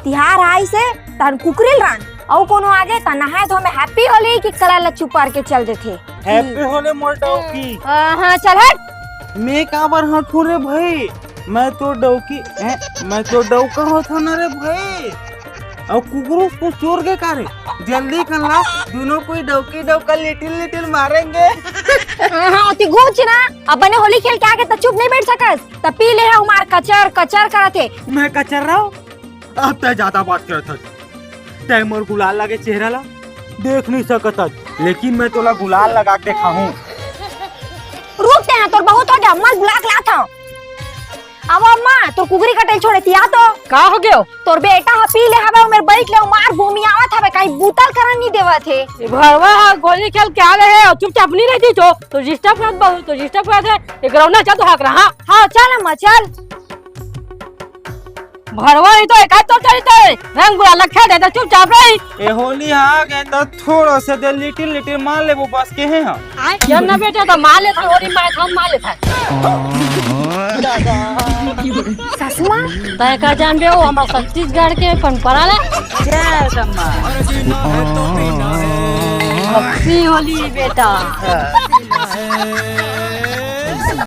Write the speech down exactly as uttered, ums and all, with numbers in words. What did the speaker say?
तिहार आइसे, तहन कुकरी ल रांध, अउ कोनो आगे त नहाए धोए में Happy Holi के कलर ल चुपार के चल देथे। Happy Holi मोर डौकी। हाँ, हाँ, चल हट। मैं काबर हंठू रे भाई? मैं तो डौकी, ए, मैं तो डौका होथों ना रे भाई। अउ कुकरू को चोर के का रे? जल्दी कर ला, दोनों कोई डौकी डौका little little मारेंगे। हाँ, हाँ, ओती घूच ना, अपने होली खेल के आगे त चुप नहीं बैठ सकस, त पी ले हमार कचर कचर करत हे। मैं कचर रहा हूँ? अब तय ज्यादा बात करत हस। तय मोर गुलाल लगे चेहरा ला देख नहीं सकत हस, लेकिन मैं तोला गुलाल लगा के देखाहूँ। रुक ते ना, तोर बहुत हो गया, अम्मा ल बुला के लात हूँ। अब अम्मा, तोर कुकरी कटेल छोड़े तिया तो। का हो गयो? तोर बेटा ह पी ले हवे, ओमेर बइठ ले, ओमार बोमियावत हवे, कहीं बूता ल करन नहीं देवत हे। ये भरवा ह गोली खेल के आ रहे हो, चुपचाप नहीं रहती तो, तो disturb करत बहुत, तो disturb करत है, ये ग्राउंड ना चल तो हक रहा। हाँ, चल अम्मा, चल। भरवा ही तो एकाध तो चली तो रंग गुलाल खेल दे, तो चुपचाप रही। ए होली आ गए तो थोड़ा सा दे little little मार लेबो बस के है हम। जब ना बेटा तो मार लेता, होली मार, हम मार लेता। ससुमा, तय का जानबे हो, हमार छत्तीसगढ़ के परंपरा ला। जय जम्मा। Happy Holi बेटा।